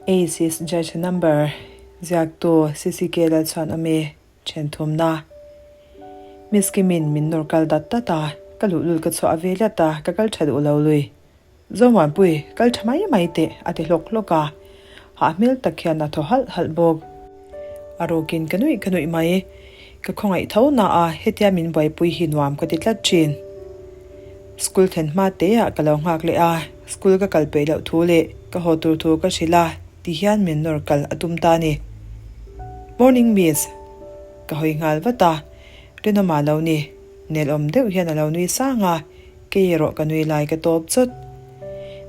Ace is judge number ziaktu CCK Lalchhuanawmi then thumna. Miss Kimin min nawr kal dat dat a, ka luhlul ka chhuah ve lat a, ka kal tha duh lo lui. Zomuanpui, kal tha mai mai teh a ti hlawk hlawk a, hah hmel tak hian a thaw halh halh bawk. A rukin ka nuih ka nuih mai. Ka khawngaih tho na a, hetia min buaipui hi nuam ka ti tlat thin. School thlen hma te ah ka lo nghak leh a, school ka kal peih loh thu leh ka haw tur thu ka hrilh a, ti hian min nawr kal a tum ta a ni. Morning miss! Ka hawi nghal vat a, Rinawma lo ni. Nelawm deuh hian a lo nui sang a, kei erawh ka nui lai ka tawp chawt.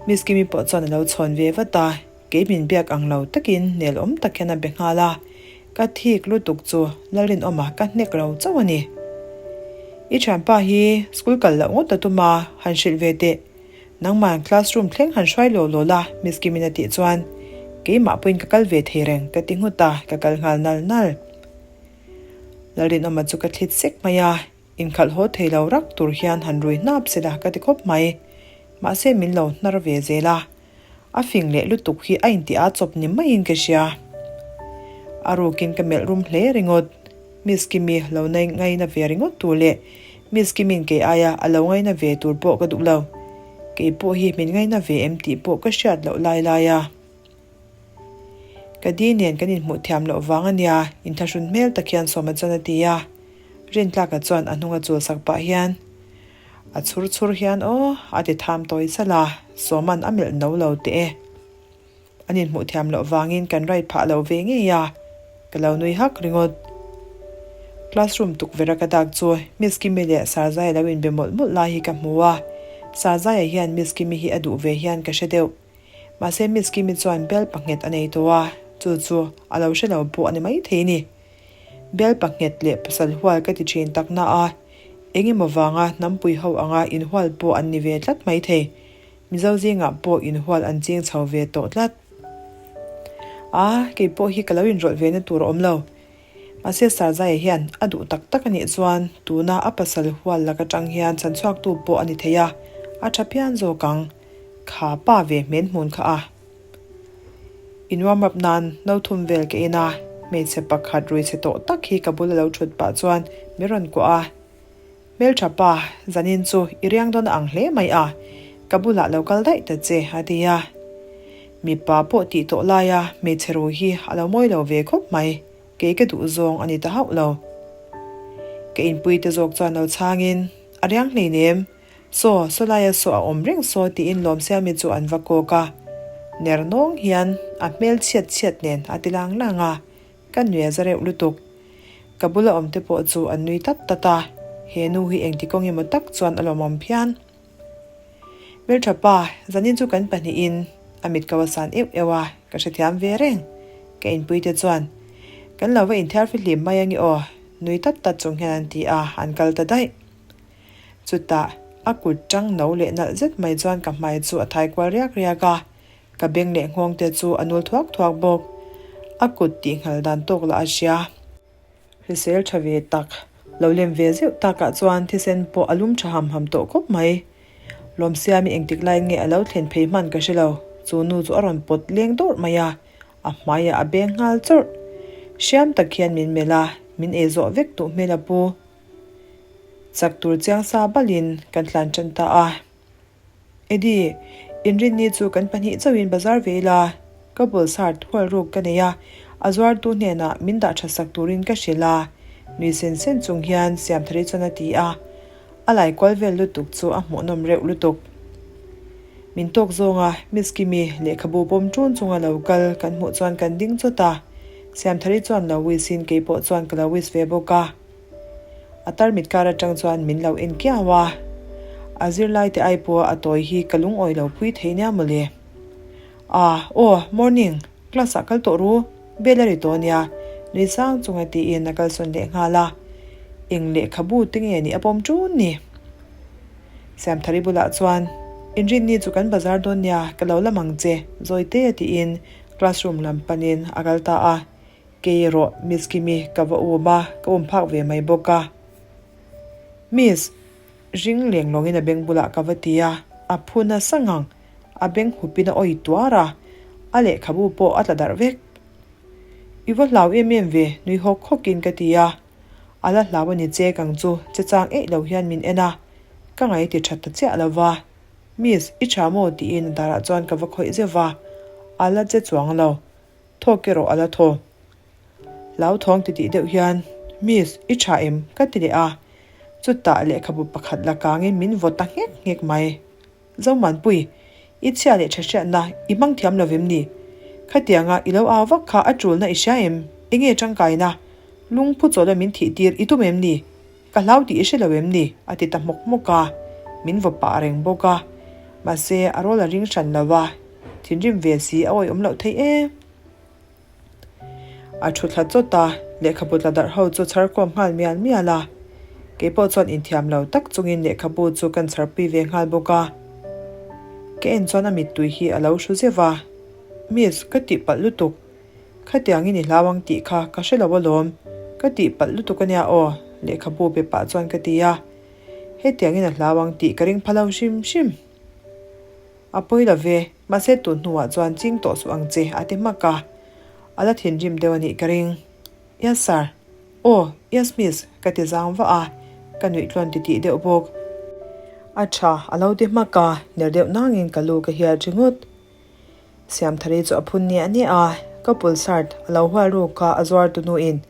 Miss Kimi pawh chuan a lo chhawn ve vat a, kei min biak ang lo takin nelawm tak hian a be nghal a, ka thik lutuk chu Lalrinawma ka hnek lo chauh a ni. I thianpa hi school kal loh ngawt a tum a, han hrilh ve teh. Nangman classroom thleng han hruai lo lo la, Miss Kimin a tih chuan keimah pawhin ka kal ve thei reng ka ti nghut a, ka kal nghal nal nal. Lalrinawma chu ka thlit sek mai a, inkhalh haw thei lo rak tur hian han rui hnap se la ka ti khawp mai. Mahse min lo hnar ve zel a, a fing leh lutuk hi a intih a chawp ni maiin ka hria. A rukin ka melh rum hle ringawt. Miss Kimi lo ngaina ve ringawt tur leh Miss Kimi'n kei aia a lo ngaina ve tur pawh ka duh lo. Kei pawh hi min ngaina ve em tih pawh ka hriat loh lai lai a. Ka di nen kan inhmuh thiam loh vang a nia, inthlahrun hmel tak hian Sawma chuan a ti a. Rintlaka chuan a hnung a chul sak pah hian, A chhur chhur hian aw, a ti tham tawi salh a, Sawma'n a melh no lo teh e. An inhmuh thiam loh vangin kan ride phah lo ve ngei a, ka lo nui hak ringawt. Classroom tukverh a ka dak chu Miss Kimi leh Sarzai lo inbe mawlh mawlh lai hi ka hmu a, Sarzaia hian Miss Kimi hi a duh ve hian ka hre deuh. Mahse Miss Kimi chuan bel panghet a nei tawh a, chu chu a lo hre lo pawh a ni maithei ni. Bel panghet leh pasal hual ka ti thin tak na a, eng emaw vanga hnampui ho anga inhual pawh an ni ve tlat maithei. Mizo zingah pawh inhual an ching chho ve tawh tlat. A, kei pawh hi ka lo inrawlh ve na tur a awm lo. Mahse Sarzaia hian a duh tak tak a nih chuan tuna a pasal hual lak atang hian chhanchhuaktu pawh a ni thei a, a tha phian zawk ang. Kha pa ve hmen hmun kha a. In warm up nan no thum vel ka in a, hmeichhe pakhat ruichhe tawh tak hi ka bul a lo thut pah chuan min rawn kuah a. Hmeltha pa, zanin chu i riang dawn a ang hle mai a, ka bulah lo kal daih ta che, a ti a. Mipa pawh tih tawh laia hmeichhe ru hi a lo mawi lo ve khawp mai, kei ka duh zawng a ni ta hauh lo. Ka inpui te zawk chuan lo chhangin, A riang hleinem, saw, saw laia saw a awm reng saw tiin Lawmsiami chu an va kawk a. Ner nawng hian a hmel chhiat chhiat nen a ti lang lang a. Ka nui a za reuh lutuk. Ka bula awm te pawh chu an nui tat tat a, he nu hi engti kawng emaw tak chuan a lawmawm phian. Hmeltha pa, zanin chu kan pahnihin a mit ko a san euh euh a, ka hrethiam ve reng. Ka inpui te chuan, Kan lo va inthiar fihlim mai ange aw, nui tat tat chung hian an ti a, an kal ta daih. Chutah, a kut tang no leh nalh zet mai chuan ka hmai chu a thai kual riak riak a, Ka beng leh nghawng te chu a nul thuak thuak bawk. A kut tih nghal dan tawk lah a hria. Hrisel tha ve tak, lo lem ve zeuh takah chuan thisen pawh a lum tha ham ham tawh khawp mai. Lawmsiami engtik laiin nge a lo thlen phei hman ka hre lo, chu nu chu a rawn pawt leng dawrh mai a, a hmaiah a beng nghal chawrh. Hriam tak hian min melh a, min ei zawh vek duh hmel a pu. Chak tur chiang sa balin kan tlan tan ta a. Eddie, Inrinni chu kan pahnih chauhin bazar ve ila, ka bawlsar thual ruk ka nei a, a zuartu hnenah min dah tha sak turin ka hrilh a, nui sen sen chung hian Siamthari chuan a ti a, a lai kual vel lutuk chu a hmuhnawm reuh lutuk. Min tawk zawnga Miss Kimi lehkhabu pawm ṭun chunga lo kal kan hmuh chuan kan ding chawt a, Siamthari chuan lo wish in keipawh chuan ka lo wish ve bawk a. A tarmit kar atang chuan min lo en kiau a, a zirlai te ai pawh a tawi hi ka lungawi lo pui thei nia mawle. Ah, aw, morning, class ah kal tawh ru, bell a ri tawh nia, nui sang chunga tiin a kalsawn leh nghal a, eng lehkhabu te nge nih a pawm ṭun ni? Siamthari bulah chuan, Inrinni chu kan bazar dawn nia, ka lo lam ang che, zawi te a tiin classroom lam panin a kal ta a. Kei erawh Miss Kimi ka va um a, ka um phak ve mai bawk a. Miss, ring leng lawngin a beng bulah ka va ti a, a phu nasa ngang, a beng hupin a awi tuar a. A lehkhabu pawh a tla darh vek. I va hlau em em ve, nui hawk hawkin ka ti a. A la hlau a ni che kang chu che chang eih lo hian min en a, ka ngaih ti that ta chiah lo va. Miss, i tha maw? tiin a darah chuan ka va khawih zeuh va, a la che chuang lo. Thawk erawh a la thaw. Hlauthawng titih deuh hian, Miss, i tha em? ka ti leh a. Chutah lehkhabu pakhat la kangin min vaw ta nghek nghek mai. Zomanpui, i chhia leh tha hriatna i hmang thiam lo vem ni? Khatianga i lo au vak kha a tulna i hria em? Enge tangkaina? Lungphu chawlh a min thih tir i tum em ni? Ka hlau tih i hre lo em ni? a ti ta hmawk hmawk a, min vaw pah reng bawk a. Mahse, a rawl a ring hran lo a, thinrim ve si a awih awm loh theih em? A thu thla chawt a, lehkhabu tla darh ho chu chhar khawm nghal mial mial a. Kei pawh chuan inthiam lo tak chungin lehkhabu chu kan chharpui ve nghal bawk a. Ka en chuan a mittui hi a lo hru zeuh a, Miss, ka tihpalh lutuk. Khatiangin i hlau ang tih kha ka hre lo alawm. Ka tihpalh lutuk ania aw, lehkhabu pe pah chuan ka ti a. Hetiangin a hlau ang tih ka ring pha lo hrim hrim. A pawi lo ve, mahse tun hnuah chuan ching tawh suh ang che a ti hmak a, a la thinrim deuh a nih ka ring. Yes sir. Aw, yes miss, ka ti zang vah a, ka nuih tlawn titih deuh bawk. A tha, a lo ti hmak a, ner deuh nangin ka lu ka hial ringawt. Siamthari chu a phun niah niah a, ka pulsart a lo hual ruk kha a zuar tu nuin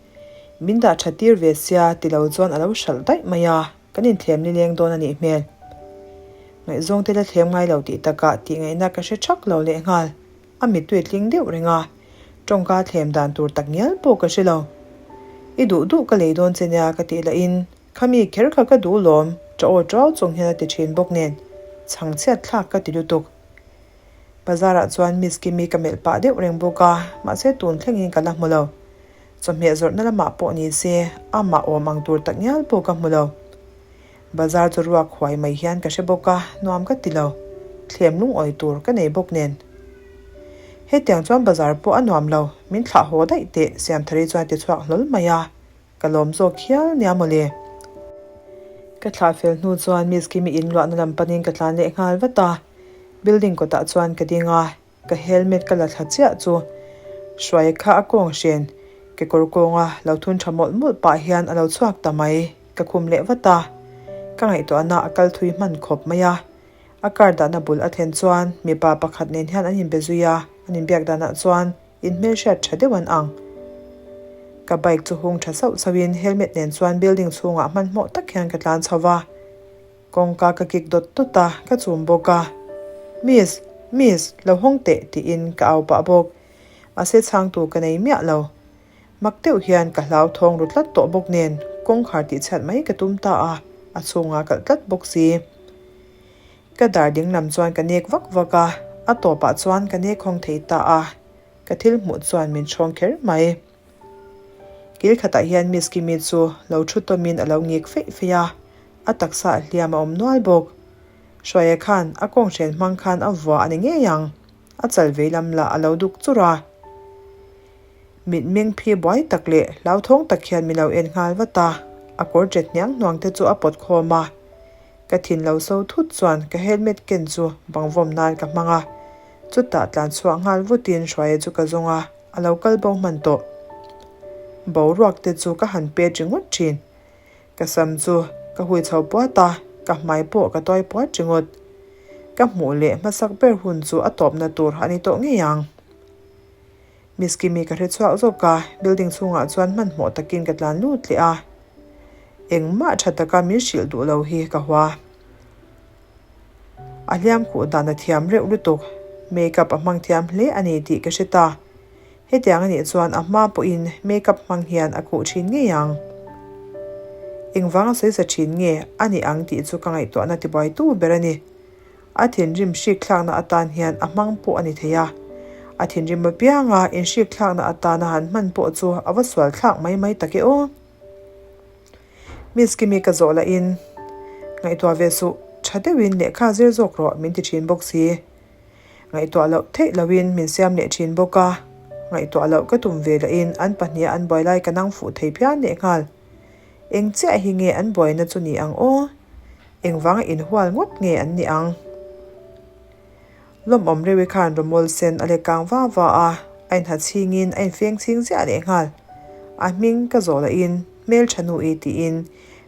min dah tha tir ve sia ti lo chuan a lo hralh daih mai a. Kan inthlem ni leng dawn a nih hmel. Ngaihzawng te la thlem ngai lo tih takah tih ngaihna ka hre thak lo lehnghal. A mittui tling deuh reng a, tawngka thlem dan tur tak ngial pawh ka hre lo. I duh duh ka lei dawn che nia ka tih lahin, Khami kher kha ka duh lawm, ṭa aw ṭuau chung hian a ti ṭhin bawk nen, chhangchhiat thlak ka ti lutuk. Bazar ah chuan Miss Kimi ka melh pah deuh reng bawk a, mahse tun thlengin ka la hmu lo. Chawhmeh zawrhna lamah pawh ni se, amah awm ang tur tak ngial pawh ka hmu lo. Bazar chu ruak huai mai hian ka hre bawk a, nuam ka ti lo. Thlem lungawi tur ka nei bawk nen. Hetiang chuan bazar pawh a nuam lo, min thlah haw daih teh Siamthari chuan a ti chhuak hlawl mai a, ka lawm zawk hial nia mawle. Ka thlah fel hnu chuan Miss Kimi inluahna lam panin ka tlan leh nghal vat a, building kawtah chuan ka ding a. Ka helmet ka la thla chiah chu Hruaia kha a kawng hren kekawr kawnga lo thun tha mawlh mawlh pah hian a lo chhuak ta mai. Ka khum leh vat a, ka ngaihtuahna a kal thui hman khawp mai a. A car dahna bul a thlen chuan mipa pakhat nen hian an inbe zui a, an inbiak danah chuan inhmelhriat tha deuh an ang. Ka bike chu hung tha sauh sauhin helmet nen chuan building chhungah hmanhmawh tak hian ka tlan chho va. Kawngka ka kik dawt dawt a, ka chum bawk a. Miss, Miss, lo hawng teh tiin ka au pah bawk. Mahse chhangtu ka nei miah lo. Mak deuh hian ka hlau thawng ru tlat tawh bawk nen kawngkhar tihchhiat mai ka tum ta a, a chhungah kalh tlat bawk si. Ka dar ding lam chuan ka nek vak vak a, a tawpah chuan ka nek hawng thei ta a, ka thil hmuh chuan min ṭhawng kher mai. Kil khatah hian Miss Kimi chu lo thu tawmin a lo ngik feih feih a, a taksa a hliam a awm nual bawk. Hruaia khan a kawnghren hmang khan a vua a ni ngei ang, a chal vei lam lah a lo duk chur a. Mitmeng phi buai tak leh hlauthawng tak hian min lo en nghal vat a, a kawr ṭet hniang hnuang te chu a pawt khawm a. Ka thin lo so thut chuan ka helmet ken chu bangvawm nan ka hmang a, chutah tlan chhuah nghal vutin Hruaia chu ka zawng a. A lo kal bo hman tawh. Boruak te chu ka han pet ringawt thin. Ka sam chu ka hui chho puat a, ka hmai pawh ka tuai puat ringawt. Ka hmuh leh hmasak ber hun chu a tawpna tur a ni tawh ngei ang. Miss Kimi ka hre chhuak zawk a, building chhungah chuan hmanhmawh takin ka tlan lut leh a. Engmah tha taka min hrilh duh lo hi ka hua. A hliam khuh dan a thiam reuh lutuk. Makeup a hmang thiam hle a ni tih ka hre ta. Hetiang a nih chuan a hma pawhin makeup hmang hian a khuh thin ngei ang. Engvanga sawi sa thin nge a nih ang tih chu ka ngaihtuahna tibuaitu ber a ni. A thinrim hrik thlakna atan hian a hmang pawh a ni thei a. A thinrim apianga inhrik thlakna atana han hman pawh chu a va sual thlak mai mai tak e aw. Miss Kimi ka zawh lahin, Ngaihtuah ve suh, tha deuhin lehkha zir zawk rawh min ti thin bawk si. Ngaihtuah loh theih lohin min siam leh thin bawk a, ngaihtuah loh ka tum ve lahin an pahniha an buai lai ka nang fuh thei phian lehnghal. Eng chiah hi nge an buaina chu ni ang aw? Engvanga inhual ngawt nge an nih ang? Lawmawm reuh i khan rawmawl sen a lek kang va va a, a inha chhingin a infeng chhing ziah lehnghal. A hming ka zawh lahin hmeltha nu i tiin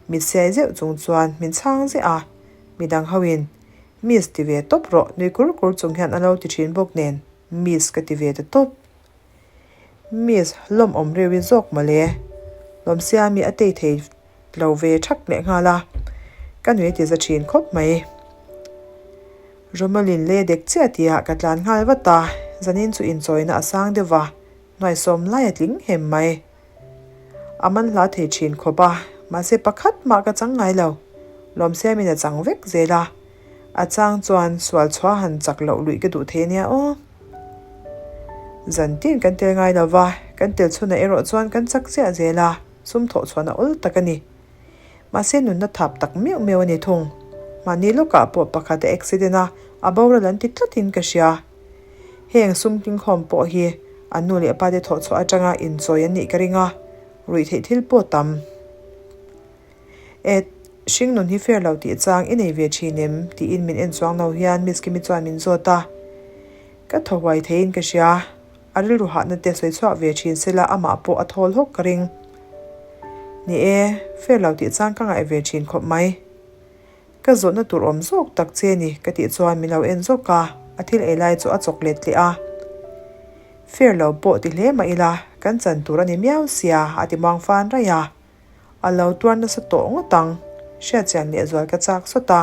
mit siai zeuh chung chuan min chhang ziah a, midang hoin Miss ti ve tawp rawh nui kur kur chung hian a lo ti thin bawk nen Miss ka ti ve ta tawp. Miss lawmawm reuh i zawk mawle. Lawmsiami a tei thei lo ve thak leh nghal a, ka nui ti za thin khawp mai. Romalin lei a dek chiah tihah ka tlan nghal vat a, zanin chu inchawina a sang deuh va, hnuaisawm lai a tling hem mai. A man hla thei thin khawp a, mahse pakhat mah ka chang ngai lo. Lawmsiamin a chang vek zel a, a chang chuan sual chhuah han chak loh luih ka duh thei ania aw. Zan tin kan tel ngai lo va, kan tel chhunah erawh chuan kan chak chiah zel a, sum thawh chhuahna awl tak a ni. Mahse nunna thap tak meuh meuh a ni thung. Mahni lawkah pawh pakhat a accident a, a boral an ti tlatin ka hria. Heng sum tlingkhawm pawh hi an nu leh pa te thawh chhuah atanga inchawi an nih ka ring a, ruih theih thil pawh tam. Et, hring nun hi fair lo tih chang i nei ve thin em? tiin min en chuang lo hian Miss Kimi chuan min zawt a. Ka thaw huai theiin ka hria. A rilru hahna te sawi chhuak ve thin sela amah pawh a thawl hawk ka ring. Ni e, fair lo tih chang ka ngaih ve thin khawp mai. Ka zawhna tur awm zawk tak che ni ka tih chuan min lo en zawk a, a thil ei lai chu a chawk let leh a. Fair lo pawh ti hle mah ila kan chan tur a ni miau sia a ti muang fan raih a. A lo tuar nasa tawh ngawt ang, hriatchian lehzual ka chak sawt a.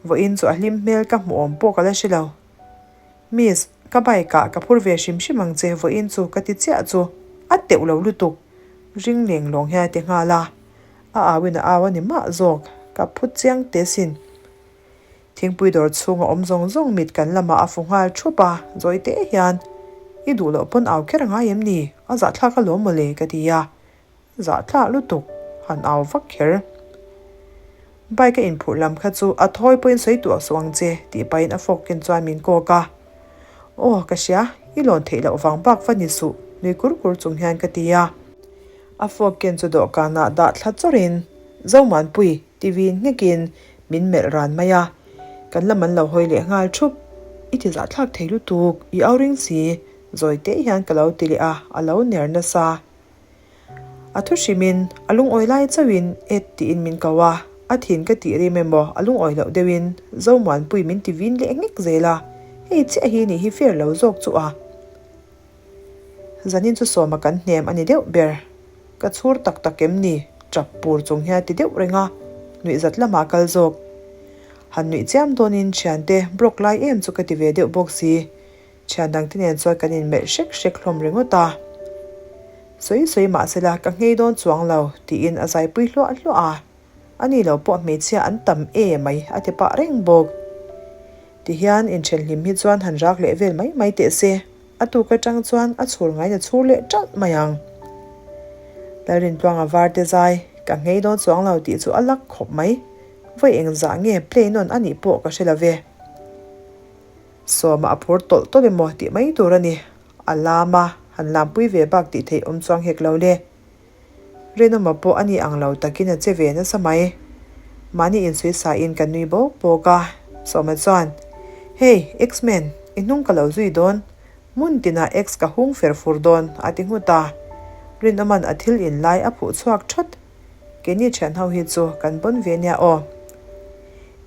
Vawiin chu a hlim hmel ka hmuh awm pawh ka la hre lo. Miss, ka bike ah ka phur ve hrim hrim ang che vawiin chu ka ti chiah chu a teuh lo lutuk. Ring leng lawng hian a ti nghal a, a au in a au a ni mah zawk, ka phut chiang teh sin. Thingpui dawr chhunga awm zawng zawng mit kan lamah a fu nghal thup a, zawi teh hian, I duh loh pawn au kher angai em ni? A zahthlak alawm mawle ka ti a, Zahthlak lutuk, han au vak kher. Bike a inphurh lam kha chu a thawi pawhin sawi tuah suh ang che, tih pahin a fork ken chuan min kawk a. Aw, ka hria, i lawn theih loh vang bak va ni suh, nui kur kur chung hian ka ti a. A fork ken chu dawhkanah dah thla chawrhin, Zomuanpui, ti vin nghekin min melh ran mai a. Kan lam an lo hawi leh nghal thup. I ti zahthlak thei lutuk, i au ring si, zawi teh hian ka lo ti leh a, a lo ner nasa. A thu hrimin, a lungawi lai chauhin et tiin min ko a, a thin ka tih rim emaw a lungawi loh deuhin Zomuanpui min ti vin leh nghek zel a, hei chiah hi nih hi fair lo zawk chu a. Zanin chu sawma kan hnem a ni deuh ber. Ka chhur tak tak em ni? Tap pur chung hian a ti deuh reng a, nuihzat lamah a kal zawk. Han nuih chiam dawnin thiante block lai em chu ka ti ve deuh bawk si. Thian dangte nen chuan kan inmelh hrek hrek hlawm ringawt a. Sawi sawi mah sela ka nghei dawn chuang lo tiin a zaipui hluah hluah a. Ani lo pawh hmeichhia an tam e mai a ti pah reng bawk. Tihian inthenhlim hi chuan han rak leh vel mai mai teh se, a tuk atang chuan a chhur ngaiin a chhur leh ṭalh mai ang. Lalrintluanga varte zai ka nghei dawn chuang lo tih chu a lak khawp mai. Vawi engzah nge play nawn a nih pawh ka hre lo ve. Sawma a phur tawlh tawlh emaw tih mai tur a ni. A lam a, han lampui ve bak tih theih awm chuang hek lo le. Rinawma pawh a ni ang lo takin a che ve nasa mai. Mahni insuih sain kan nui bawk bawk a, Sawma chuan, Hey, X-Men, i hnung ka lo zui dawn. Hmun tinah X ka hung fer fur dawn, a ti nghut a. Rinawma'n a thil in lai a phuh chhuak thawt. Keini thian ho hi chu kan pawn ve nia aw.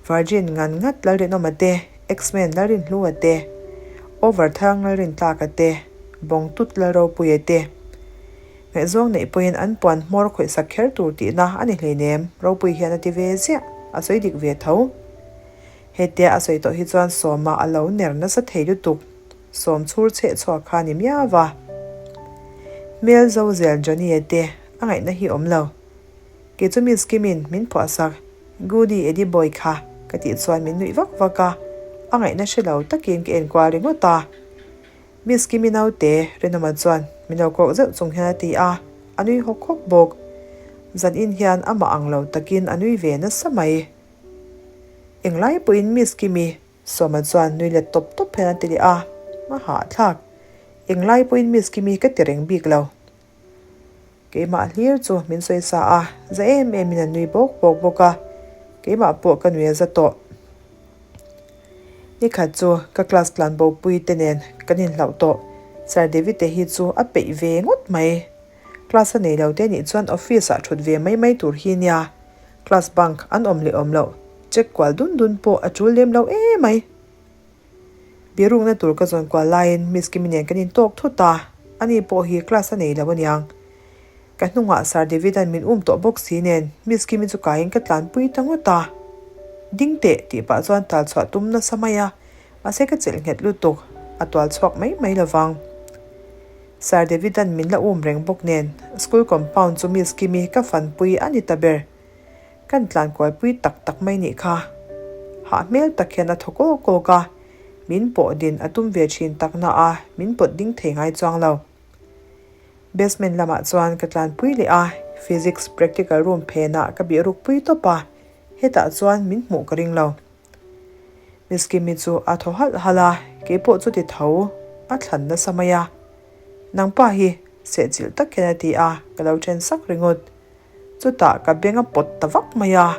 Virgin ngan ngat Lalrinawma te, X-Men Lalrinhlua te, Overthang Lalrintlaka te, Bawngtut Lalropuia te. Ngaihzawng neih pawhin an puan hmawr khawihsak kher tur tihna a ni hleinem, Ropui hian a ti ve ziah, a sawi dik ve tho. Hetia a sawi tawh hi chuan Sawma a lo ner nasa thei lutuk, Sawm chhur chheh chhuak kha a ni miau va. Hmel zo zel Johnny-a te a ngaihna hi awm lo. Kei chu Miss Kim-in min phuahsak Goody Eddie Boy kha ka tih chuan min nuih vak vak a, a ngaihna hre lo takin ka enkual ringawt a. Miss Kim-i naute Rinawma chuan min lo kawk zeuh chung hian a ti a, a nui hawk hawk bawk. Zan in hian amah ang lo takin a nui ve nasa mai. Englai pawhin Miss Kim-i Sawma chuan nui let tawp tawp hian a ti leh a, a hahthlak. Englai pawhin Miss Kimi ka ti reng bik lo. Keimah hlir chu min sawi sa a, za em em in a nui bawk bawk bawk a, keimah pawh ka nui a za tawh. Nikhat chu ka class tlan bopui te nen kan inhlauh tawh. Sir David te hi chu a peih ve ngawt mai. Class a nei lo te nih chuan office ah thut ve mai mai tur hi nia. Class bunk an awm leh awm loh check kual dun dun pawh a tul lem lo emai. Birukna tur ka zawn kual laiin Miss Kimi nen kan intawk thut a, ani pawh hi class a nei lo aniang. Ka hnungah Sir David-a'n min um tawh bawk si nen Miss Kimi chu kaiin ka tlanpui ta ngawt a. Ding teh tih pah chuan tal chhuah tum nasa mai a, mahse ka chelh nghet lutuk, a tual chhuak mai mai lovang. Sir David-a'n min la um reng bawk nen school compound chu Miss Kimi ka fanpui a ni ta ber. Kan tlan kualpui tak tak mai nih kha. Hah hmel tak hian a thaw kawk kawk a, min pawh din a tum ve thin tak na a, min pawt ding thei ngai chuang lo. Basement lamah chuan ka tlanpui leh a, physics practical room phenah ka bih rukpui tawp a, hetah chuan min hmuh ka ring lo. Miss Kimi chu a thaw halh halh a, keipawh chu ti tho a thlan nasa mai a. Nangpa hi sehchilh tak hian a ti a, ka lo then sak ringawt. Chutah ka beng a pawt ta vak mai a,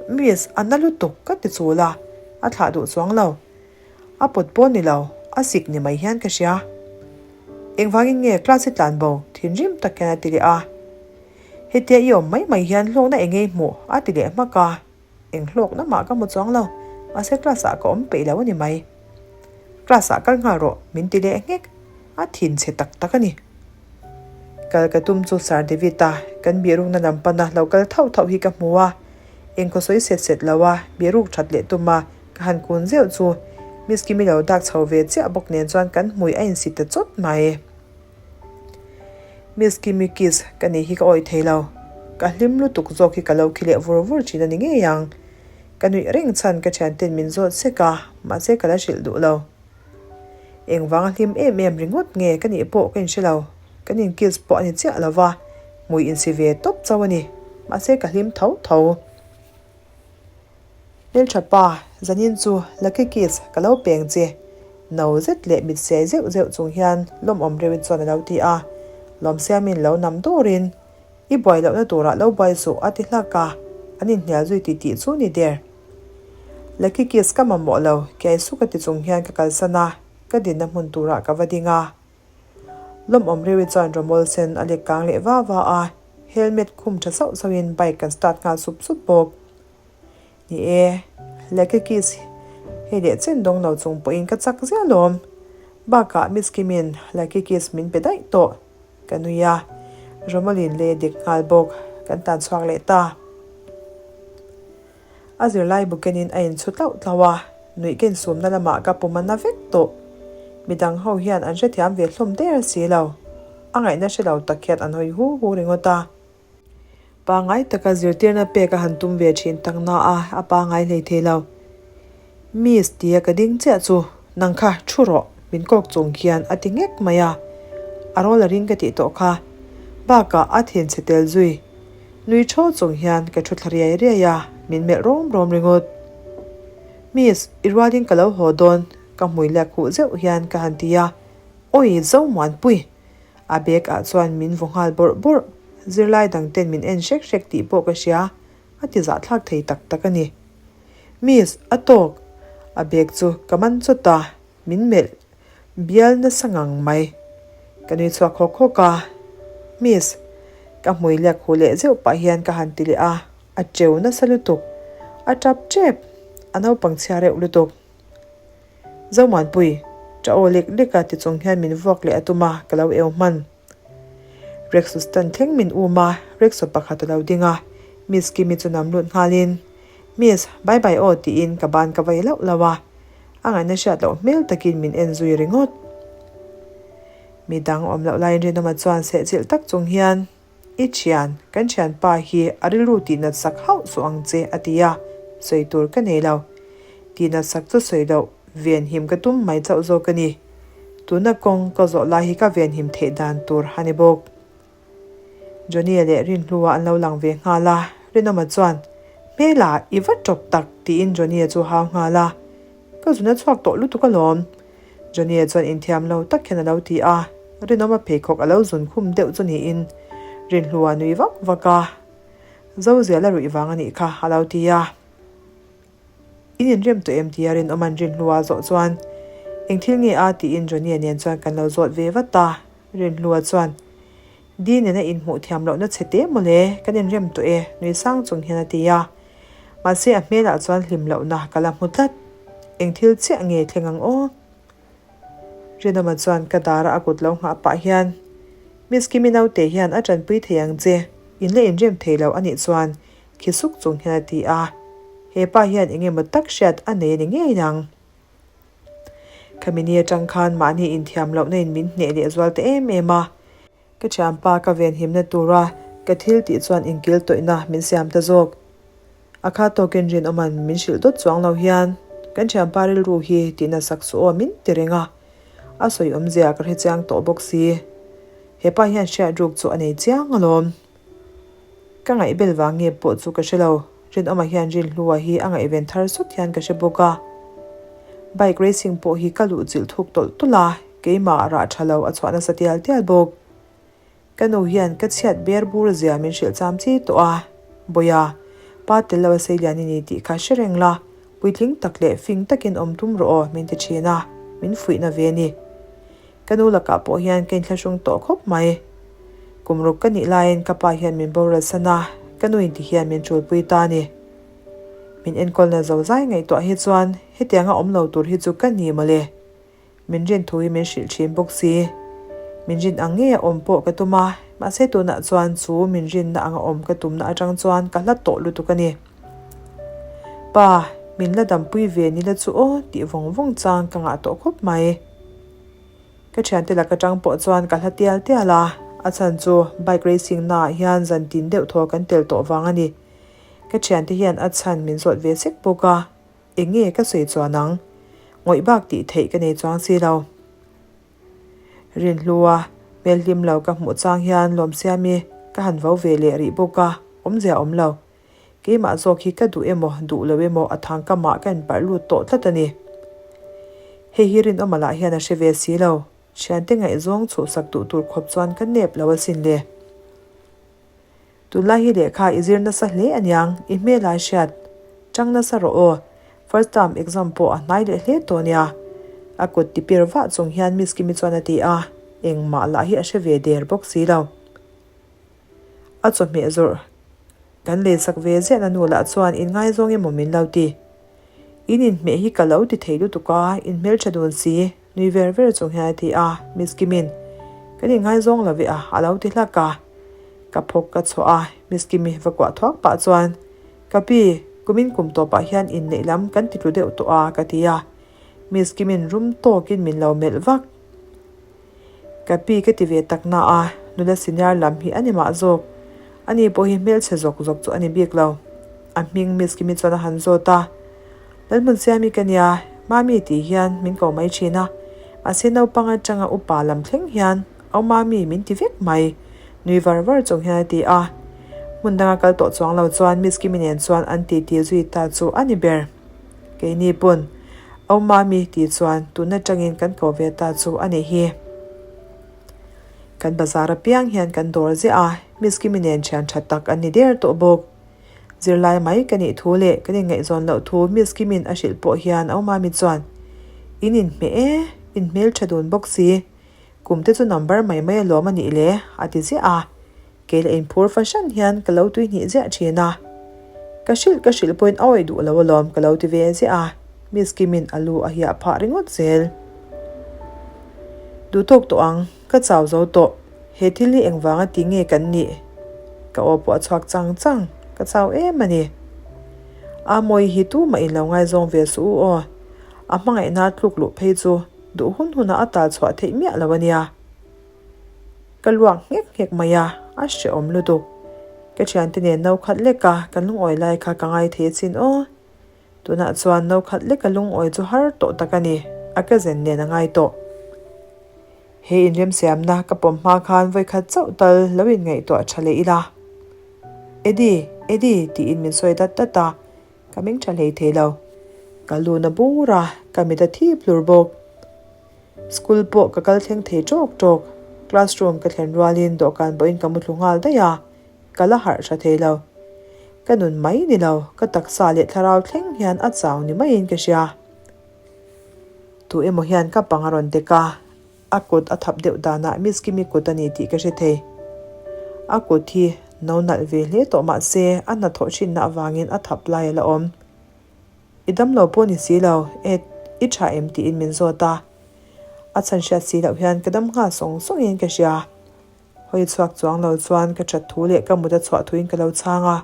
Miss, a na lutuk ka ti chul a, a thlah duh chuang lo. A pawt pawh ni lo, a sik ni mai hian ka hria. Engvangin nge class i tlan bo? thinrim tak hian a ti leh a. Hetia i awm mai mai hian hlawkna eng nge i hmuh? a ti leh hmak a. Eng hlawkna mah ka hmu chuang lo, mahse class ah ka awm peih lo a ni mai. Class ah kal nghal rawh, min ti leh nghek. A thin chhe tak tak a ni. Kal ka tum chu Sir David-a kan bihrukna lam pana lo kal thauh thauh hi ka hmu a, engkhaw sawi set set lo a bihruk that leh tum a ka han kun zeuh chu Miss Kimi lo dak chho ve chiah bawk nen chuan kan hmui a insi ta chawt mai. Miss Kimi kiss ka nih hi ka awih thei lo. Ka hlim lutuk zawk hi ka lo khi leh vur vur thin a ni ngei ang. Ka nuih reng chhan ka thianten min zawt sek a, mahse ka la hrilh duh lo. Engvang a hlim em em ringawt nge ka nih pawh ka inhre lo. Kan in kiss pawh a ni chiah lo va, hmui insi ve tawp chauh a ni. Mahse ka hlim tho tho. Hmeltha pa, zanin chu lucky kiss ka lo peng che. No zet leh mit siai zeuh zeuh chung hian lawmawm reuhin chuan a lo ti a. Lawmsiamin lo nam dawrin, I buai lohna turah lo buai suh a ti hlak a, an inhnial zui tih tih chu ni der. Lucky kiss ka mamawh lo, kiai suk a ti chung hian ka kalsan a, ka dinna hmun turah ka va ding a. Lawmawm Rewi chuan rawmawl sen a lek kang leh va va a, helmet khum tha sauh sauhin bike kan start nghal sup sup bawk. Ni e, Lucky kiss hei leh chen dawng lo chung pawhin ka chak ziah lawm. Bakah Miss Kimin Lucky kiss min pe daih tawh. Ka nui a, Romolin lei a dik nghal bawk, kan tan chhuak leh ta. A zirlai bukenin a inchhu tlauh tlauh a, nuih ka insumna lamah ka pum a na vek tawh. Midang ho hian an hrethiam ve hlawm der si lo. A ngaihna hre lo tak hian an hawi hu hu ringawt a. Pangngai taka zirtirna pek a han tum ve thin tak na a, a pangngai hlei thei lo. Miss tia ka ding chiah chu, nang kha thu rawh, min kawk chung hian a ti nghek mai a. A rawl a ring ka tih tawh kha. Bakah a thinchhe tel zui. Nui thaw chung hian ka thu thla riai riai a, min melh rawm rawm ringawt. Miss, i rualin ka lo haw dawn, ka hmui lek huh zeuh hian ka han ti a. Awi, Zomuanpui! A bag ah chuan min vaw nghal bawrh bawrh. Zirlai dang ten min en hrek hrek tih pawh ka hria, a ti zahthlak thei tak tak a ni. Miss, a tawk! A bag chu ka man chawt a, min melh bial nasa ngang mai. Ka nui chhuak hawk hawk a, Miss, ka hmui lek huh leh zeuh pah hian ka han ti leh a, a teu nasa lutuk, a tap tep, a naupang chhia reuh lutuk. Zomuanpui, ṭa aw lek lek a ti chung hian min vuak leh a tum a, ka lo eu hman. Rexus tan thleng min um a, Rexo pakhat a lo ding a, Miss Kimi chu nam lut nghalin, Miss, bye bye aw tiin ka ban ka vai lauh lauh a, a ngaihna hriat loh hmel takin min en zui ringawt. Midang awm loh laiin Rinawma chuan sehchilh tak chung hian, I thian, kan thianpa hi a rilru tihnat sak hauh suh ang che a ti a, sawi tur ka nei lo. Tihnat sak chu sawi loh, venhim ka tum mai chauh zawk a ni. Tuna kawng ka zawh lai hi ka venhim theih dan tur a ni bawk. Johnny-a leh Rinhlua an lo lang ve nghal a, Rinawma chuan, Hmela, i va tawp tak tiin Johnny-a chu hau nghal a. Ka zun a chhuak tawh lutuk alawm. Johnny-a chuan inthiam lo tak hian a lo ti a, Rinawma pheikhawk a lo zun khum deuh chu niin Rinhlua nui vak vak a, Zozial a ruih vang a nih kha a lo ti a. In inrem tawh em tia Rinawma'n Rinhlua zawh chuan, Eng thil nge a? tiin Johnny-a nen chuan kan lo zawt ve vat a. Rinhlua chuan, Di nena inhmuh thiam lohna chhe teh mawle, kan inrem tawh e, nui sang chung hian a ti a. Mahse a hmelah chuan hlim lohna ka la hmu tlat. Eng thil chiah nge thleng ang aw? Rinawma chuan ka dara a kut lo nghah pah hian, Miss Kimi naute hian a tanpui thei ang che, in la inrem thei lo a nih chuan khi suk chung hian a ti a. He pa hian eng emaw tak hriat a nei a ni ngei ang. Khami ni atang khan mahni inthiam lohna in min hneh leh zual ta em em a. Ka thianpa ka venhimna tura ka thil tih chuan inkil tawihna min siam ta zawk. A kha tawkin rinawman min hrilh dawt chuang lo hian kan thianpa rilru hi tihna sak suh aw min ti reng a. A sawi awmzia ka hre chiang tawh bawk si. Hepa hian hriat ruk chu a nei chiang alawm. Ka ngaihbel vang nge pawh chu ka hre lo. Rinawma hian Rinhlua hi a ngaihven thar sawt hian ka hre bawk a. Bike racing pawh hi ka luh chilh thuk tawlh tawlh a, keimah rah tha lo a chhuah nasa tial tial bawk. Ka nu hian ka chhiat ber bur zia min hrilh cham chi tawh a, Bawiha, pa tel lo a sei lian i ni tih kha hre reng la, puitling tak leh fing takin awm tum rawh aw min ti thin a, min fuihna ve a ni. Ka nu lakah pawh hian ka inthlahrung tawh khawp mai. Kum ruk ka nih laiin ka pa hian min boral san a, ka nu inti hian min ṭulpui ta a ni. Min enkawlna zo zai ngaihtuah hi chuan hetianga awm lo tur hi chu ka ni mawle. Min rin thu hi min hrilh ṭhin bawk si. Min rin ang ngei a awm pawh ka tum a, mahse tunah chuan chu min rinna anga awm ka tumna aṭang chuan ka hla tawh lutuk a ni. Pa, min la dampui ve ni la chu aw tih vawng vawng chang ka ngah tawh khawp mai. Ka thiante lak atang pawh chuan ka hla tial tial a, a chhan chu bike racing naah hian zan tin deuh thaw kan tel tawh vang a ni. Ka thiante hian a chhan min zawt ve sek bawk a, eng nge ka sawi chuan ang? Ngawih bak tih theih ka nei chuang si lo. Rinhlua, hmel hlim lo ka hmuh chang hian Lawmsiami ka han vo ve leh rih bawk a, awmzia awm lo. Keimah zawk hi ka duh emaw duh lo emaw a thang ka mah ka inparh lut tawh tlat a ni. Hei hi Rinawma lah hian a hre ve si lo. Thiante ngaihzawng chhuhsak duh tur khawp chuan ka nep lo asin le. Tunlai hi lehkha i zir nasa hle aniang, i hmelai hriat chang nasa rawh aw. First term exam pawh a hnai leh hle tawh nia. A kut tipir vah chung hian Miss Kimi chuan a ti a, engmah lah hi a hre ve der bawk si lo. A chawhmeh zawrh kan leisak ve ziahna nu lah chuan inngaizawng emaw min lo ti. In inhmeh hi ka lo ti thei lutuk a, in hmeltha dun si, nui ver ver chung hian a ti a, Miss Kimin, kan inngaizawng lo ve a, a lo ti hlak a. Ka phawk ka chhuah a, Miss Kimi va kuah thuak pah chuan, Ka pi, kumin kum tawpah hian inneih lam kan ti tlu deuh tawh a, ka ti a. Miss Kimin rum tawkin min lo melh vak. Ka pi ka ti ve tak na a, nula senior lam hi a ni mah zawk. Ani pawh hi hmelchhe zawk zawk chu a ni bik lo. A hming Miss Kimi chuan a han zawt a, Lalhmunsiami ka nia, Mami tih hian min ko mai thin a, mahse naupang atanga upa lam thleng hian Au Mami min ti vek mai, nui var var chung hian a ti a. Hmun danga kal tawh chuang lo chuan Miss Kimi nen chuan an titi zui ta chu a ni ber. Keini pawn Au Mami tih chuan tun atangin kan ko ve ta chu a nih hi. Kan bazar apiang hian kan dawr ziah a, Miss Kimi nen thian tha tak an ni der tawh bawk. Zirlai mai ka nih thu leh kan inngaihzawn loh thu Miss Kimi'n a hrilh pawh hian Au Mami chuan, In inhmeh e, in hmeltha dun bawk si. Kum te chu number mai mai alawm a nih le, a ti ziah a. Kei la inphur fahran hian ka lo tuihnih ziah thin a. Ka hrilh ka hrilh pawhin a awih duh lo alawm ka lo ti ve ziah a, Miss Kimin a lu a hiah phah ringawt zel. Duh tawk tawh ang, ka chau zo tawh. He thil hi engvanga ti nge kan nih? Ka aw pawh a chhuak chang chang, ka chau em a ni. A mawi hi tumah in lo ngaizawng ve suh u aw. A hmangaihna tluk luh phei chu duh hun hunah a tal chhuah theih miah lo a nia. Ka luak nghek nghek mai a, a hrehawm lutuk. Ka thiante nen no khat lek a, kan lungawi lai kha ka ngai thei chin aw. Tunah chuan no khat lek a lungawi chu har tawh tak a ni, a ka zen nen a ngai tawh. He inremsiamna ka pawm hma khan vawikhat chauh tal lo inngaihtuah tha leh ila. Eddie, Eddie tiin min sawi dat dat a, ka meng tha hlei thei lo. Ka lu na bur a, ka mit a thip hlur bawk. School pawh ka kal thleng thei tawk tawk. Classroom ka thlen rualin dawhkan pawhin ka muthlu nghal daih a, ka la harh tha thei lo. Ka nun mai ni lo, ka taksa leh thlarau thleng hian a chau ni maiin ka hria. Tu emaw hian ka pang a rawn dek a, a kut a thap deuh danah Miss Kimi kut a ni tih ka hre thei. A kut hi no nalh ve hle tawh mah se a hnathawh thinna avangin a thap lai a la awm. I damlo pawh ni si lo, Ed, i tha em tiin min zawt a. A chhan hriat si loh hian ka dam nghal sawng sawngin ka hria. Hawi chhuak chuang lo chuan ka that thu leh ka mut a chhuah thuin ka lo chhang a.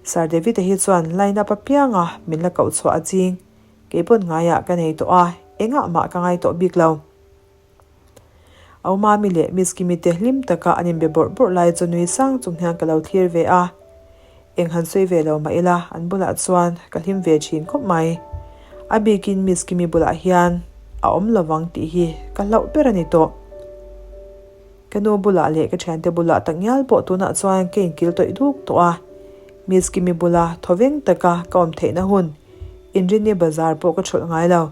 Sir David-a hi chuan line up apianga min la koh chhuah a ching. Kei pawn ngaiah ka nei tawh a, engah mah ka ngai tawh bik lo. Aumami leh Miss Kimi te hlim taka an inbe bawrh bawrh lai chu nui sang chung hian ka lo thlir ve a. Eng han sawi ve lo mah ila an bulah chuan ka hlim ve thin khawp mai. A bikin Miss Kimi bulah hian a awm lovang tih hi ka hlauh ber a ni tawh. Ka nu bulah leh ka thiante bulah tak ngial pawh tunah chuan ka inkil tawih duk tawh a. Miss Kimi bula thawveng taka ka awm theihna hun Inrinni bazar pawh ka thulh ngai lo.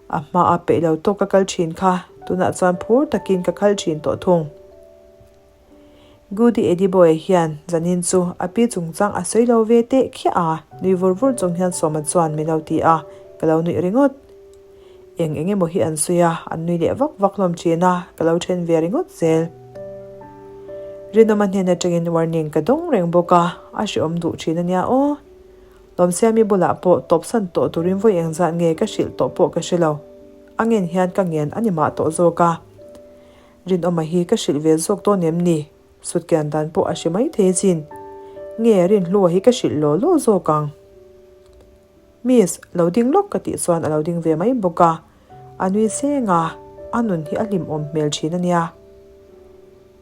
A hmaa peih lo tawk ka kal thin kha tunah chuan phur takin ka khal thin tawh thung. Goody Eddie Boy-a hian zanin chu a pi chungchang a sawi lo ve teh khiah a, nui vur vur chung hian Sawma chuan min lo ti a, ka lo nuih ringawt. Eng eng emaw hi an sawi a, an nui leh vak vak hlawm thin a, ka lo then ve ringawt zel. Rinawma hnen atangin warning ka dawng reng bawk a, a hrehawm duh thin a nia aw. Lawmsiami bulah pawh tawpsan tawh turin vawi engzat nge ka hrilh tawh pawh ka hre lo. A ngen hian ka ngen a ni mah tawh zawk a. Rinawma hi ka hrilh ve zawk dawn em ni? Sutkian dan pawh a hre mai thei chin. Nge Rinhlua hi ka hrilh law law zawk ang? Miss, lo ding lawk ka tih chuan a lo ding ve mai bawk a. A nui seng a, a nun hi a hlimawm hmel thin a nia.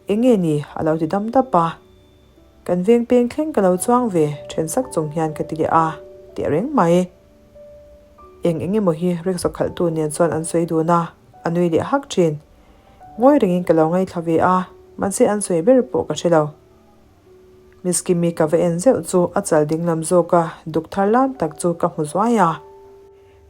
Enge ni? a lo ti dam dap a. Kan veng peng thleng ka lo chuang ve, then sak chung hian ka ti leh a, teh reng mai. Eng eng emaw hi rickshaw khalhtu nen chuan an sawi dun a, a nui leh hak thin. Ngawi rengin ka lo ngaithla ve a, mahse an sawi ber pawh ka hre lo. Miss Kimi ka va en zeuh chu a chal ding lam zawk a, duk thar lam tak chu ka hmu zuai a.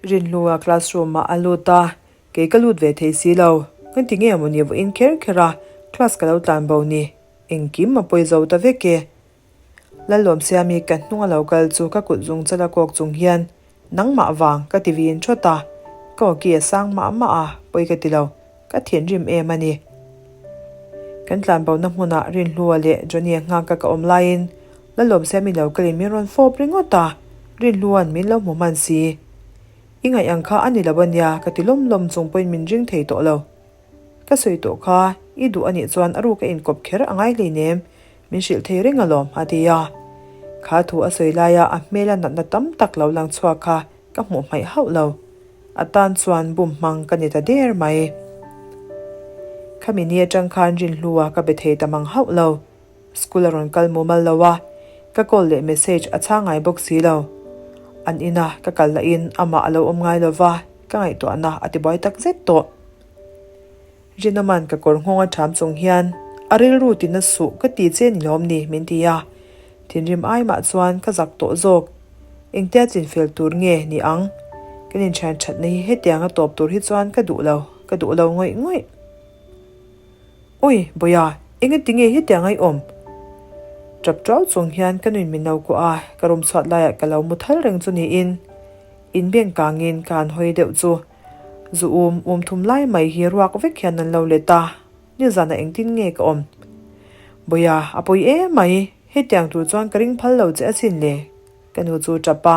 Rinhlua classroom ah a lut a, kei ka lut ve thei si lo. Engti nge mawni vawiin kher kher a class ka lo tlan bo ni, engkim a pawi zo ta vek e. Lalawmsiami ka hnung a lo kal chu ka kut zung chal a kawk chung hian nangmah vang ka ti vin thawt a, ka awki a sang mah mah a, pawi ka ti lo, ka thinrim em a ni. Kan tlanbona hmunah Rinhlua leh Johnny-a nghak a ka awm laiin Lalawmsiami lo kalin min rawn fawp ringawt a, Rinhlua'n min lo hmu hman si. I ngaih ang kha a ni lo a nia ka ti lawm lawm chung pawhin min ring thei tawh lo. Ka sawi tawh kha, i duh a nih chuan a ruk a inkawp kher a ngai hleinem, min hrilh thei reng alawm, a ti a. Kha thu a sawi laia a hmela natna tam tak lo lang chhuak kha ka hmuh hmaih hauh lo. A tan chuan bum hmang ka ni ta der mai. Khami ni atang khan Rinhlua ka be thei ta mang hauh lo. School a rawn kal mumal lo a, ka call leh message a chhang ngai bawk si lo. An ina ka kal lahin amah a lo awm ngai lo va, ka ngaihtuahna a tibuai tak zet tawh. Rinawman ka kawr nghawng a ṭham chung hian a rilru tina suh ka ti che ni lawm ni min ti a, thinrim ai mah chuan ka zak tawh zawk. Engtia chinfel tur nge ni ang? Kan inṭhian ṭhatna hi hetiang a tawp tur hi chuan ka duh lo, ka duh lo ngawih ngawih. Ui, Bawia, engati nge hetiang a i awm? Ṭap ṭuau chung hian ka nuin min lo kuah a, ka room chhuat laiah ka lo mu thal reng chu niin inbeng kangin ka han hawi deuh chu. Zu um um thum lai mai hi ruak vek hian an lo let a, nizanah engtin nge ka awm? Bawia, a pawi em mai, hetiang tur chuan ka ring phal lo che asin le, ka nu chu ṭap a,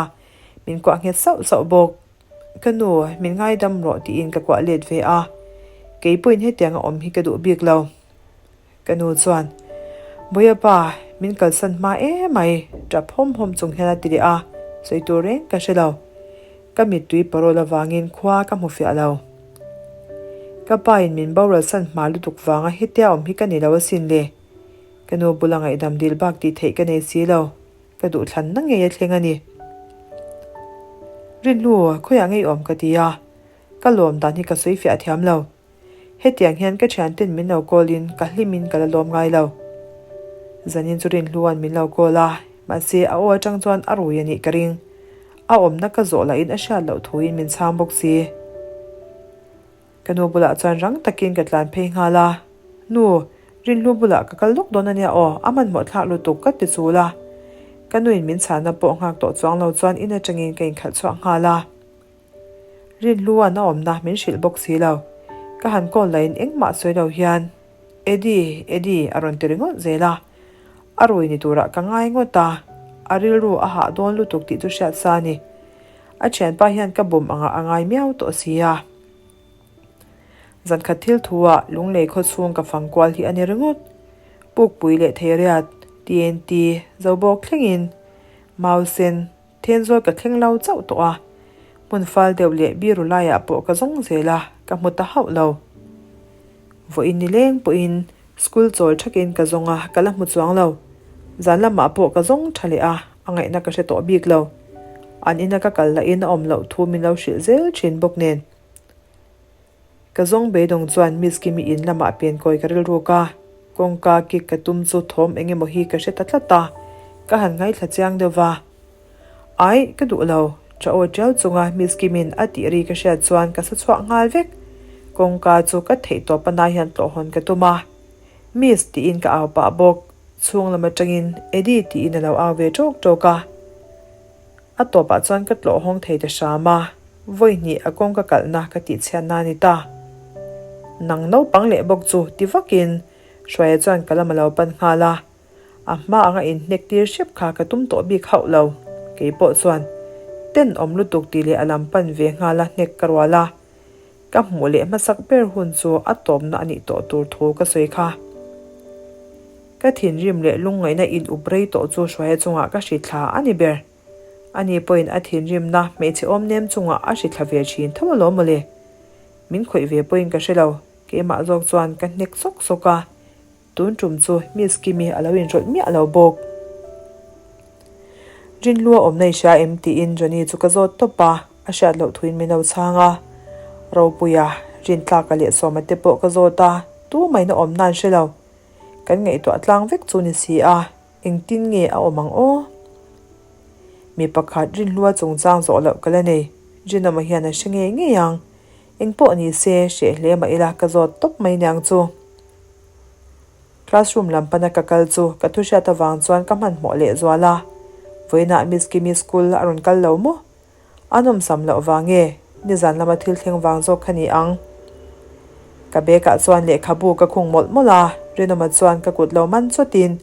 min kuah nghet sauh sauh bawk. Ka nu, min ngaidam rawh tiin ka kuah let ve a, kei pawhin hetiang a awm hi ka duh bik lo. Ka nu chuan, Bawia pa, min kalsan hma em mai, tap hawm hawm chung hian a ti leh a, sawi tur reng ka hre lo. Ka mittui parawl avangin khua ka hmu fiah lo. Ka pa in min boral san hma lutuk vanga hetia awm hi ka ni lo asin le. Ka nu bula ngaihdam dil bak tih theih ka nei si lo. Ka duhthlanna ngei a thleng a ni. Rinhlu, khawiah ngei awm ka ti a, ka lawm dan hi ka sawi fiah thiam lo. Hetiang hian ka thianten min lo call in ka hlim in ka la lawm ngai lo. Zanin chu Rinhlua'n min lo call a, mahse a aw atang chuan a rui a nih ka ring. A awmna ka zawh lahin a hriat loh thuin min chhang bawk si. Ka nu bulah chuan rang takin ka tlan phei nghal a, Nu, Rinhlu bulah ka kal lawk dawn a nia aw, a hmanhmawh thlak lutuk ka ti chul a. Ka nuin min chhahna pawh nghak tawh chuang lo chuan in atangin ka inkhalh chhuak nghal a. Rinhlua'n a awmna min hrilh bawk si lo. Ka han call lahin engmah sawi lo hian, Eddie, Eddie a rawn ti ringawt zel a. A rui ni turah ka ngai ngawt a, a rilru a hah dawn lutuk tih chu hriat sa a ni. A thianpa hian ka bawm angah a ngai miau tawh si a. Zankhat thil thu-ah Lunglei khaw chhung ka fang kual hi a ni ringawt. Pukpui leh Theiriat, TNT, Zobawk thlengin Mausen, Thenzawl ka thleng lo chauh tawh a. Hmun fal deuh leh biru laiah pawh ka zawng zel a, ka hmu ta hauh lo. Vawiin nileng pawhin school chawl thakin ka zawng a, ka la hmu chuang lo. Zan lamah pawh ka zawng tha leh a, a ngaihna ka hre tawh bik lo. An ina ka kal lahin a awm loh thu min lo hrilh zel thin bawk nen. Ka zawng beidawng chuan Miss Kimi in lamah penkawi ka rilruk a, kawngka kik ka tum chu thawm eng emaw hi ka hre ta tlat a, ka han ngaithla chiang deuh va. Aih, ka duh lo, tha aw tiau chunga Miss Kimi'n a tih ri ka hriat chuan ka sa chhuak nghal vek. Kawngka chu ka theih tawp a nai hian tlawh hawn ka tum a. Miss tiin ka au pah bawk, chhung lam atangin Eddie tiin a lo au ve tawk tawk a. A tawpah chuan ka tlawh hawng thei ta hram a, vawi hnih a kawng ka kalhna ka tih chhiatna a ni ta. Nang naupang leh bawk chu ti vakin Hruaia chuan ka lam a lo pan nghal a, a hma anga inhnek tir hrep kha ka tum tawh bik hauh lo. Kei pawh chuan tenawm lutuk tih leh a lam pan ve nghal a hnek ka rual a, Ka hmuh leh hmasak ber hun chu a tawpna a nih tawh tur thu ka sawi kha. Ka thinrim leh lungngaihna in up rei tawh chu Hruaia chungah ka hri thla a ni ber. Ani pawhin a thinrimna hmeichhe awm nem chungah a hri thla ve thin tho alawm mawle. Min khawih ve pawhin ka hre lo, keimah zawk chuan ka hnek sawk sawk a. Tun tum chu Miss Kimi a lo inrawlh miah lo bawk. Rinhlua awmna i hria em tiin Johnny chu ka zawt tawp a, a hriat loh thuin min lo chhang a. Ropuia, Rintlaka leh Sawma te pawh ka zawt a, tu maina awmna an hre lo. Kan ngaihtuah tlang vek chu ni si a, engtin nge a awm ang aw? Mi pakhat Rinhlua chungchang zawh loh ka la nei, Rinawma hian a hre ngei ngei ang. Engpawh ni se, hreh hle mah ila ka zawt tawp mai niang chu. Classroom lam pana ka kal chu ka thu hriat avang chuan ka hmanhmawh leh zual a, vawiinah Miss Kimi school a rawn kal lo maw? A nawmsam loh vang nge nizan lama thil thleng vang zawk kha ni ang? Ka bag ah chuan lehkhabu ka khung mawlh mawlh a, Rinawma chuan ka kut lo man chawtin,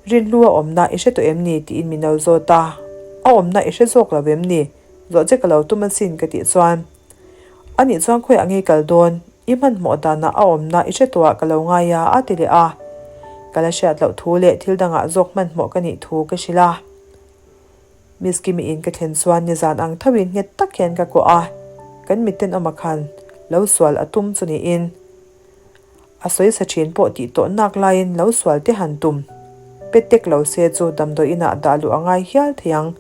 Rinhlu a awmna i hre tawh em ni? tiin min lo zawt a, A awmna i hre zawk lo em ni? Zawh che ka lo tum asin ka tih chuan, Anih chuan khawiah nge i kal dawn? I hmanhmawh danah a awmna i hre tawhah ka lo ngai a, a ti leh a. Ka la hriat loh thu leh thil dangah zawk hmanhmawh ka nih thu ka hrilh a. Miss Kimi in ka thlen chuan nizan ang thoin nghet tak hian ka kuah a, kan mitten awma khan lo sual a tum chu niin a sawi sa thin pawh tih tawh nak laiin lo sual te han tum pe tek lo se chu damdawi inah dah luh a ngai hial thei ang,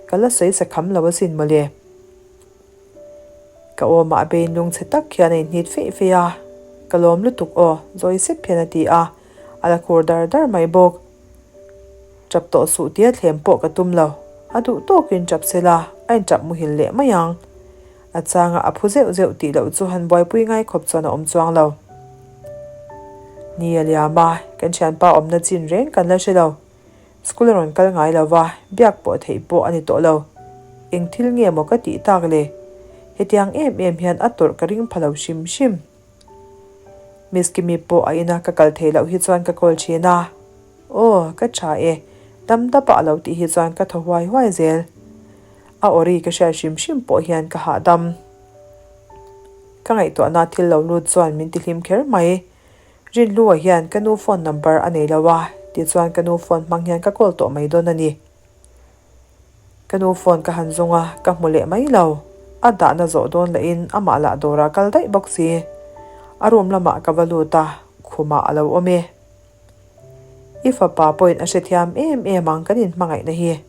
ka la sawi sa kham lo asin mawle. Ka awmah a bein lungchhe tak hian a inhnit feih feih a, Ka lawm lutuk aw, zawi sep hian a ti a, a la khur dar dar mai bawk. Tap tawh suh tia thlem pawh ka tum lo, a duh tawkin tap se la, a intap muhil leh mai ang. A changa a phu zeuh zeuh tih loh chu han buaipui ngai khawp chuan a awm chuang lo. Ni a liam a, kan thianpa awmna chin reng kan la hre lo. School a rawn kal ngai lo va, biak pawh theih pawh a ni tawh lo. Eng thil nge maw ka tih tak le? Hetiang em em hian a tawrh ka ring pha lo hrim hrim. Miss Kimi pawh a ina ka kal theih loh hi chuan ka call thin a. Aw, ka tha e, dam dapa a lo tih hi chuan ka thaw huai huai zel. A awri ka hriat hrim hrim pawh hian ka hahdam. Ka ngaihtuahna thil lo lut chuan min tihlim kher mai. Rinhlua hian ka nu phone number a nei lo a, tichuan ka nu phone hmang hian ka call tawh mai dawn a ni. Ka nu phone ka han zawng a, ka hmu leh mai lo. A dahna zawh dawn lahin amah lah dawrah kal daih bawk si. A room lamah ka va lut a, khumah a lo awm e. I fapa pawhin a hrethiam em em ang kan inhmangaihna hi.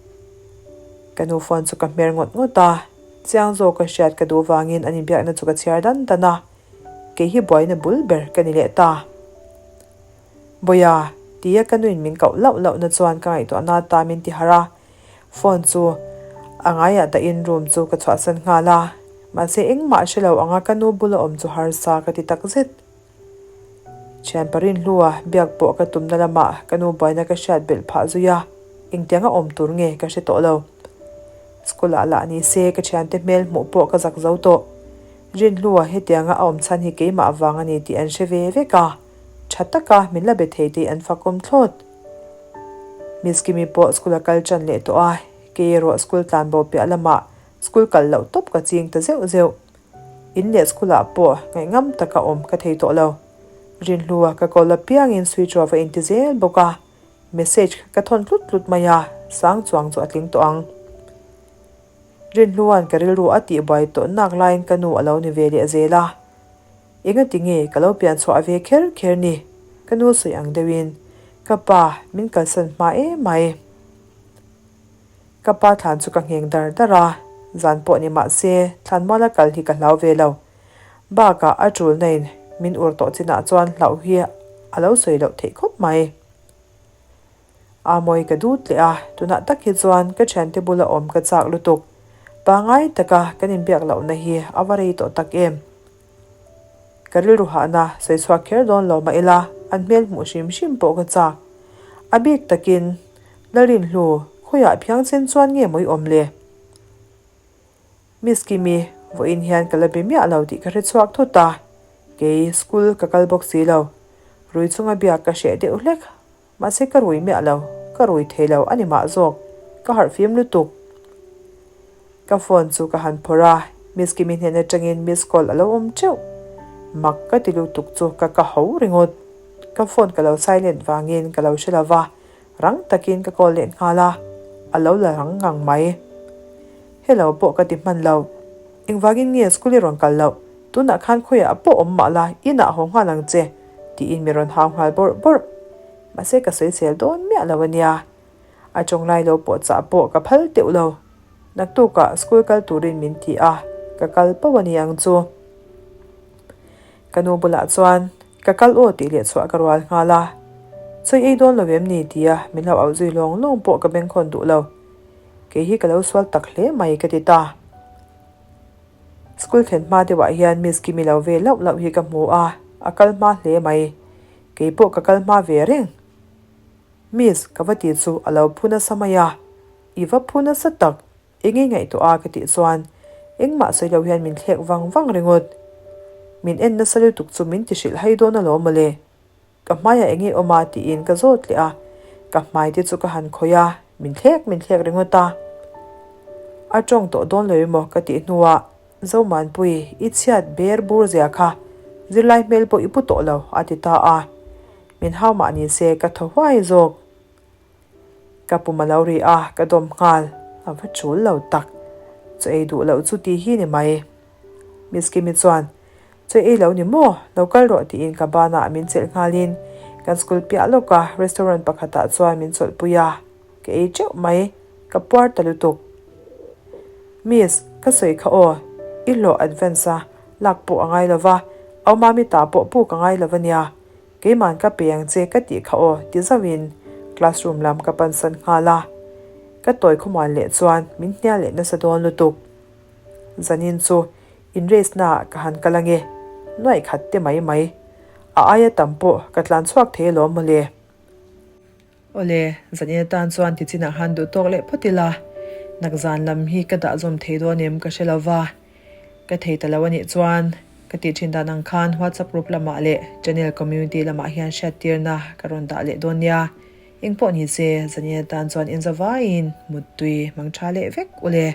Ka nu phone chu ka hmer ngawt ngawt a, chiang zawka hriat ka duh vangin an inbiakna chu ka chhiar dan dan a. Kei hi buaina bul ber ka ni leh ta. Bawia, tia ka nuin min koh lauh lauhna chuan ka ngaihtuahna ata min ti harh a. Phone chu a ngaiah dahin room chu ka chhuahsan nghal a. Mahse engmah hre lo anga ka nu bula awm chu harsa ka ti takzet. Thianpa Rinhlua biak pawh ka tumna lamah ka nu buaina ka hriat belh phah zui a. Engtianga awm tur nge ka hre tawh lo. School ah lah ni se ka thiante hmel hmuh pawh ka zak zo tawh. Rinhlua hetianga a awm chhan hi keimah vang a ni tih an hre ve vek a, tha taka min la be thei tih an fakawm thlawt. Miss Kimi pawh school a kal tan leh tawh a, kei erawh school tlan bo piah lamah school kal loh tawp ka ching ta zeuh zeuh. In leh school ah pawh ngaihngam taka awm ka thei tawh lo. Rinhlua ka call apiangin switch off a inti zel bawk a. Message ka thawn tlut tlut mai a, sang chuang chu a tling tawh ang. Rinhlua'n ka rilru a tihbuai tawh nak laiin ka nu a lo ni ve leh zel a. Engati nge ka lo pian chhuah ve kher kher ni? Ka nu sawi ang deuhin, Ka pa, min kalsan hma em mai. Ka pa thlan chu ka ngheng dar dar a, zan pawh ni mah se thlan muala kal hi ka hlau ve lo. Bakah a tulnain min ur tawh chinah chuan hlauh hi a lo sawi loh theih khawp mai. A mawi ka dut leh a, tunah tak hi chuan ka thiante bula awm ka chak lutuk. Pangai taka kan inbiak lohna hi a va rei tawh tak em? Ka rilru hahna sawi chhuak kher dawn lo mah ila an hmel hmuh hrim hrim pawh ka chak. A bik takin Larinhlu, khawiah phiangsen chuan nge mawi awm le? Miss Kimi, vawiin hian ka la be miah lo tih ka hre chhuak thut a, kei school ka kal bawk si lo. Rui chunga biak ka hreh deuh hlek, mahse ka rui miah lo, ka rui thei lo a ni mah zawk, ka harh fim lutuk. Ka phone chu ka han phawrh a, Miss Kimi hnen atangin miss call a lo awm teuh. Mak ka ti lutuk chu ka ka ho ringawt. Ka phone ka lo silent vangin ka lo hre lo va, Rang takin ka call leh nghal a, a lo la rang ngang mai. Hello pawh ka ti hman lo. Engvangin nge school i rawn kal loh? Tunah khan khawiah pawh awm mah la, inah haw nghal ang che, tiin mi rawn hau nghal bawrh bawrh. Mahse ka sawisel dawn miah lo a nia. A chawnglai lo pawh chah pawh ka phal teuh lo. Naktukah school kal turin min ti a, ka kal pauh a ni ang chu. Ka nu bulah chuan, Ka kal aw tih leh chhuah ka rual nghal a. Chawi ei dawn lo em ni? tia min lo auh zui lawng lawng pawh ka bengkhawn duh lo. Kei hi ka lo sual tak hle mai ka ti ta. School thlen hma deuhah hian Miss Kimi lo ve lauh lauh hi ka hmu a, a kal hma hle mai. Kei pawh ka kal hma ve reng. Miss, ka va ti chu a lo phu nasa mai a. I va phu nasa tak. Eng i ngaihtuah a ka tih chuan engmah sawi lo hian min thlek vang vang ringawt. Min en nasa lutuk chu min ti hrilh hai dawn alawm mawle. Ka hmaiah eng i awm a tiin ka zawt leh a, ka hmai te chu ka han khawih a, min thlek min thlek ringawt a. A tawng tawh dawn lo emaw ka tih hnuah Zomanpui i chhiat ber bur zia kha zirlai hmel pawh i pu tawh lo a ti ta a. Min hau mah ni se ka thaw huai zawk. Ka pum a lo ri a, ka dawm nghal. A va tul lo tak. Chaw ei duh loh chu tih hi ni mai. Miss Kimi chuan, Chaw ei lo ni maw? Lo kal rawh tiin ka banah min chelh nghalin kan school piah lawka restaurant pakhatah chuan min chawlhpui a, ka ei teuh mai. Ka puar ta lutuk. Miss, ka sawi kha aw. I hlawh advance a, lak pawh a ngai lo va, Aumami ta pawh puk a ngai lo a nia. Keiman ka pe ang che ka tih kha aw ti zauhin classroom lam ka pansan nghal a. Ka tawi khawmuan leh chuan min hnial leh nasa dawn lutuk. Zanin chu in race naah ka han kal ange, nuaih khat te mai mai. A aia tam pawh ka tlan chhuak thei alawm mawle. Awle, zanin atan chuan tichinah han duh tawk leh phawt ila, nak zan lam hi ka dah zawm thei dawn em ka hre lo va. Ka thei ta lo a nih chuan ka tih thin dan ang khan WhatsApp group lamah leh channel community lamah hian hriattirna ka rawn dah leh dawn nia. Engpawh ni se, zanin atan chuan inzavaiin muttui hmang tha leh vek ule.